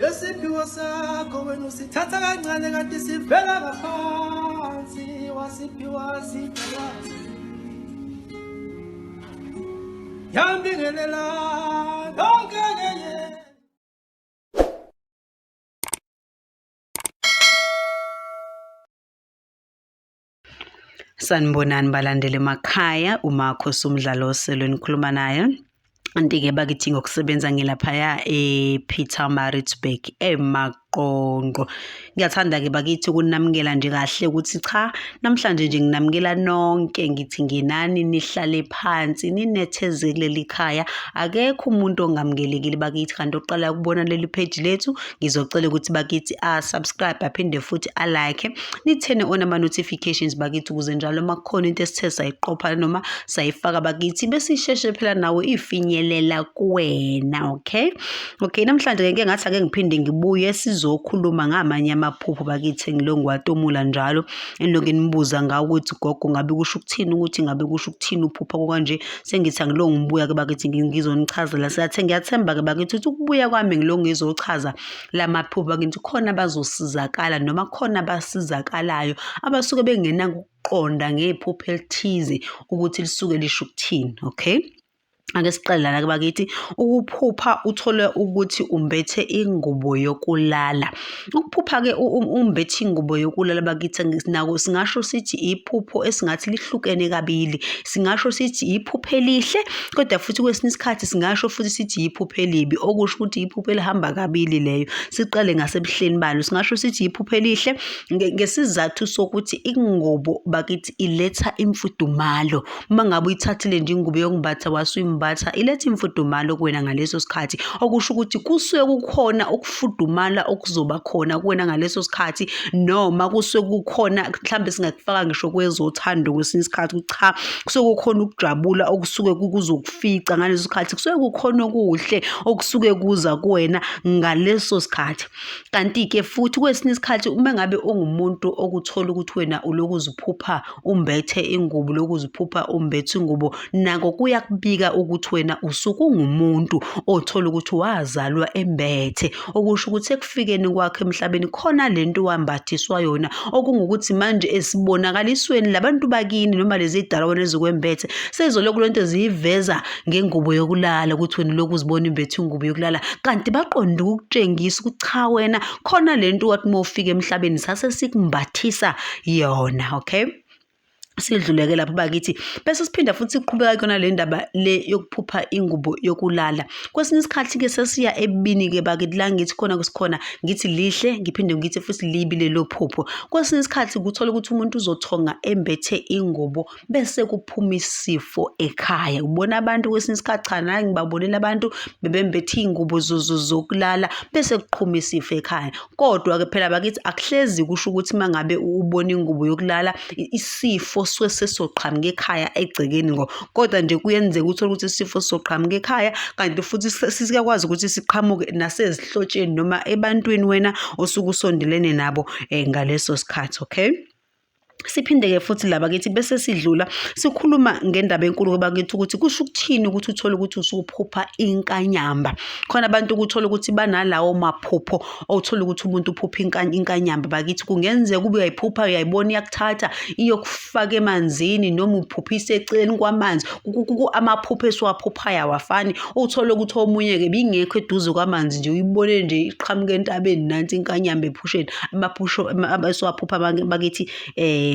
Lesiphiwo sakho wena usithatha kancane kanti sivela ngaphansi wasiphiwa sidalwazi. Yambingelela nonke ke. Sanibonani balandeli emakhaya, uMakhosi umdlalo oselo enikhuluma naye. Kanti-ke bakithi ngokusebenza ngilaphaya ePietermaritzburg eMaqonqo. Ngiyathanda-ke bakithi ukunamukela nje kahle ukuthi cha namhlanje nje nginamukela nonke ngithi ngenani nihlale phansi ninetheze kuleli khaya. Akekho umuntu ongamukelekile bakithi kanti oqala ukubona leli page lethu ngizocela ukuthi bakithi a-subscribe aphinde futhi a-like nithene on ama-notifications bakithi ukuze njalo uma kukhona into esithe sayiqopha noma sayifaka bakithi besisheshe phela nawe ifinyelela kuwena. Okay, okay, namhlanje ke ngathi ake ngiphinde ngibuye sizokhuluma ngamanye amaphupho bakithi engilo ngiwatomula njalo enilokhu nibuza ngawo ukuthi gogo ngabe kusho ukuthini, ukuthi ngabe kusho ukuthini uphupha kanje. Sengithi angilo ngibuya ke bakithi ngizonichazela. Siyathe ngiyathemba ke bakithi ukuthi ukubuya kwami ngilo ngizochaza lamaphupho bakithi khona bazosizakala noma khona abasizakalayo abasuke bengenakuqonda ngephupho elithize ukuthi lisuke lisho ukuthini. Okay, ake siqale lana ke bakithi. Ukuphupha uthole ukuthi umbethe ingubo yokulala. Ukuphupha-ke umbethe ingubo yokulala bakithi nako singasho sithi iphupho esingathi lihlukene kabili. Singasho sithi iphupho elihle kodwa futhi kwesinye isikhathi singasho futhi sithi iphupho elibi, okusho ukuthi iphupho elihamba kabili leyo. Siqale ngasebuhleni balo, singasho sithi iphupho elihle ngesizathu sokuthi ingubo bakithi iletha imfudumalo. Uma ngabe uyithathile nje ingubo yokumbatha wasuyimbatha, iletha imfudumalo kuwena ngaleso sikhathi, okusho ukuthi kusuke kukhona ukufudumala okuzoba khona kuwena ngaleso sikhathi, noma kusuke kukhona mhlambe singakufaka ngisho kwezothando kwesinye isikhathi ukuthi cha kusuke kukhona ukujabula okusuke kuzokufica ngaleso sikhathi, kusuke kukhona okuhle okusuke kuza kuwena ngaleso sikhathi. Kanti-ke futhi kwesinye isikhathi uma ngabe ungumuntu okuthola ukuthi wena ulokhu uziphupha umbethe ingubo, lokhu uziphupha umbethe ingubo, nako kuyakubika ukuthi wena usuke ungumuntu othola ukuthi wazalwa embethe, okusho ukuthi ekufikeni kwakho emhlabeni khona lento wambathiswa yona, okungukuthi manje esibonakalisweni labantu bakini noma lezi zidalwa wena ezikwembethe sezolokhu lento ziyiveza ngengubo yokulala ukuthi wena lokhu uzibona imbethe ingubo yokulala, kanti baqonde ukukutshengisa ukuthi cha wena khona lento wathi uma ufika emhlabeni sase sikumbathisa yona. Okay, sidluleke lapho bakithi, bese siphinda futhi siqhubeka kuyona le ndaba le yokuphupha ingubo yokulala. Kwesinye isikhathi-ke sesiya ebubini-ke bakithi, la ngithi khona kusikhona ngithi lihle ngiphinde ngithi futhi libi lelo phupho. Kwesinye isikhathi kuthola ukuthi umuntu uzothonga embethe ingubo bese kuphuma isifo ekhaya. Ubona abantu kwesinye isikhathi, cha naye ngibabonile abantu bebembethe iy'ngubo zokulala bese kuqhuma isifo ekhaya. Kodwa-ke phela bakithi akuhlezi kusho ukuthi uma ngabe ubona ingubo yokulala isifo suke sesizoqhamuka ekhaya egcekeni ngo, kodwa nje kuyenzeka uthole ukuthi isifo sizoqhamuka ekhaya kanti futhi siyakwazi ukuthi siqhamuke nasezihlotsheni noma ebantwini wena osuke usondelene nabo ngaleso sikhathi. Okay, siphinde-ke futhi la bakithi bese sidlula sikhuluma ngendaba enkulu bakithi ukuthi kusho ukuthini ukuthi uthole ukuthi usuphupha inkanyamba. Khona abantu ukuthola ukuthi banalawo maphupho othola ukuthi umuntu uphupha inkanyamba bakithi, kungenzeka ube uyayiphupha uyayibona iyakuthatha iyokufaka emanzini noma uphuphisa eceleni kwamanzi. Amaphupho esiwaphuphayo awafani, uthole ukuthi omunye-ke bingekho eduze kwamanzi nje uyibone nje iqhamuka entabeni nansi inkanyamba ephusheni. Amaphusho esiwaphupha bakithi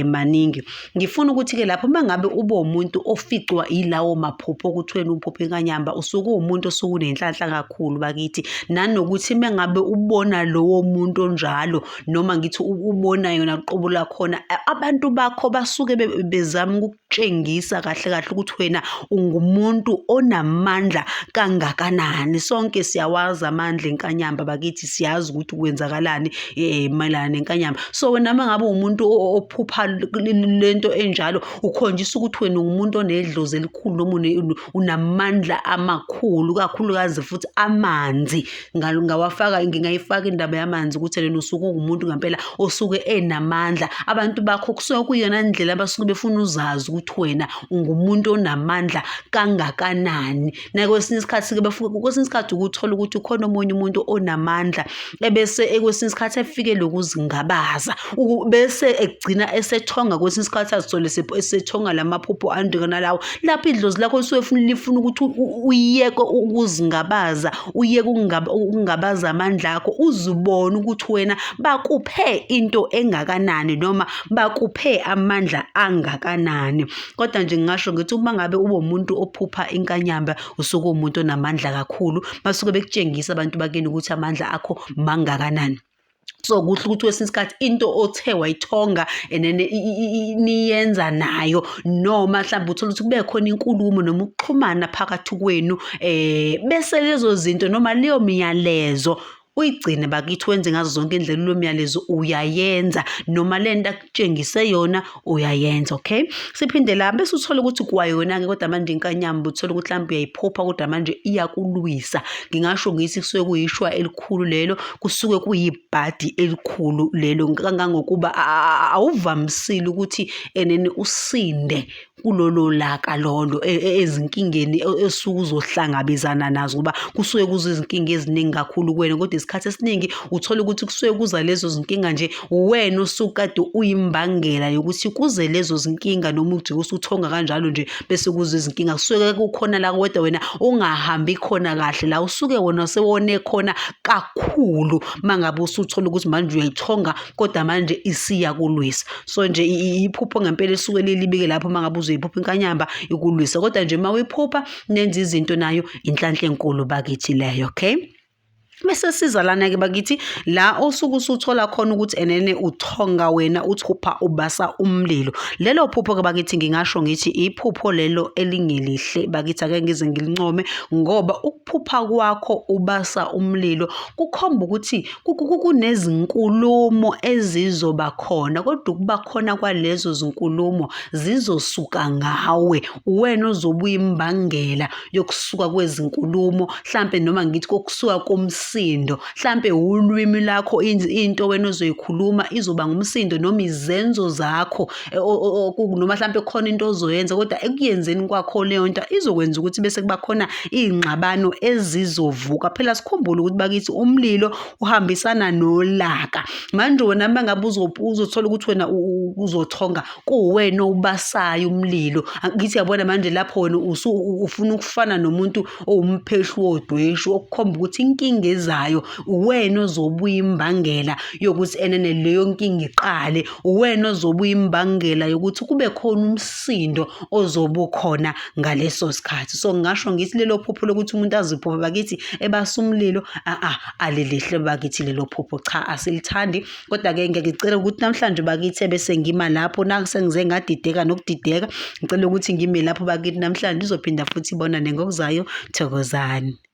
maningi. Ngifuna ukuthi-ke lapho uma ngabe ube umuntu oficwa yilawo maphupho okuthi wena uphupha inkanyamba, usuke uwumuntu osuke unenhlanhla kakhulu bakithi. Nanokuthi uma ngabe ubona lowo muntu onjalo noma ngithi ubona yona qobo lakhona, abantu bakho basuke bezama ukukutshengisa kahle kahle ukuthi wena ungumuntu onamandla kangakanani. Sonke siyawazi amandla enkanyamba bakithi, siyazi ukuthi kwenzakalani mayelana nenkanyamba. So wena uma ngabe uwumuntu ophupha lento enjalo, ukhonjiswa ukuthi wena ungumuntu onedlozi elikhulu noma unamandla amakhulu, kakhulukazi futhi amanzi. Ngawafaka, ngingayifaka indaba yamanzi ukuthi lena usuke uwumuntu ngempela osuke enamandla. Abantu bakho kusuke kuyiyona ndlela abasuke befuna uzazi ukuthi ukuthi wena ungumuntu onamandla kangakanani. Nakwesinye isikhathi-ke bafike kwesinye isikhathi ukuthola ukuthi ukhona omunye umuntu onamandla ebese kwesinye isikhathi efikelwe ukuzingabaza bese egcina esethonga kwesinye isikhathi azithole esethonga lamaphupho anjenganalawo lapho idlozi lakho lisuke lifuna ukuthi uyeke ukuzingabaza uyeke ukungabaza amandla akho uzibone ukuthi wena bakuphe into engakanani noma bakuphe amandla angakanani. Kodwa nje ngingasho ngithi uma ngabe ube umuntu ophupha inkanyamba usuke uwumuntu onamandla kakhulu, basuke bekutshengisa abantu bakini ukuthi amandla akho mangakanani. So kuhle ukuthi kwesinye isikhathi into othe wayithonga and then niyenza nayo noma mhlawumbe uthole ukuthi kube khona inkulumo noma ukuxhumana phakathi kwenu bese lezo zinto noma leyo miyalezo uyigcine bakithi wenze ngazo zonke indlela lo myalezo uyayenza noma le nto akutshengise yona uyayenza okay siphinde la bese uthola ukuthi kwayona-ke kodwa manje inkanyamba uthole ukuthi mhlawumbe uyayiphupha kodwa manje iyakulwisa ngingasho ngithi kusuke kuyishwa elikhulu lelo kusuke kuyibhadi elikhulu lelo kangangokuba awuvamisile ukuthi enene usinde kulolo laka lolo e, e, ezinkingeni esuke uzohlangabezana nazo ngoba kusuke kuza izinkinga eziningi kakhulu kuwena kodwa isikhathi esiningi uthola ukuthi kusuke kuza lezo zinkinga nje uwena osukade uyimbangela yokuthi kuze lezo zinkinga noma ujike usuthonga kanjalo nje bese kuza izinkinga kusuke kukhona la kodwa wena ungahambi khona kahle la usuke wena sewone khona kakhulu mangabe usuthola ukuthi manje uyayithonga kodwa manje isiyakulwisa so nje iphupho ngempela esuke lilibike lapho uma ngabe uzoyiphupha inkanyamba ikulwisa kodwa nje uma uyiphupha nenza izinto nayo inhlanhla enkulu bakithi leyo okay bese siza lana-ke bakithi la osuke usuthola khona ukuthi enene uthonga wena uthupha ubasa umlilo lelo phupho-ke bakithi ngingasho ngithi iphupho lelo elingelihle bakithi ake ngize ngilincome ngoba ukuphupha kwakho ubasa umlilo kukhomba ukuthi Kunezinkulumo ezizoba khona kodwa ukuba khona kwalezo zinkulumo zizosuka ngawe. Uwena ozobe uyimbangela yokusuka kwezinkulumo hlampe noma ngithi kokusuka komsindo. Hlampe wulwimi lakho into wena ozoyikhuluma izoba ngumsindo noma izenzo zakho noma hlampe khona into ozoyenza kodwa ekuyenzeni kwakho leyo nto izokwenza ukuthi bese kuba khona iy'ngxabano ezizovuka. Phela sikhumbule ukuthi bakithi umlilo uhambisana nolaka. Manje wena uma ngabe uzothola ukuthi wena uzothonga kuwena owubasayo umlilo. Angithi yabona manje lapho wena ufuna ukufana nomuntu owumphehli wodweshu okukhomba ukuthi inkinga ezayo uwena ozobe uyimbangela yokuthi enene leyo nkinga iqale. Uwena ozobe uyimbangela yokuthi kube khona umsindo ozobe ukhona ngaleso sikhathi. So ngingasho ngithi lelo phupho lokuthi umuntu aziphuphe bakithi ebasa umlilo a-a alilihle bakithi lelo phupho cha asilithandi. Kodwa-ke ngeke ngicela ukuthi namhlanje bakithi ebese ngima lapho nakusengize ngadideka nokudideka ngicela ukuthi ngime lapho bakithi namhlanje izophinda futhi ibonane ngokuzayo. Thokozani.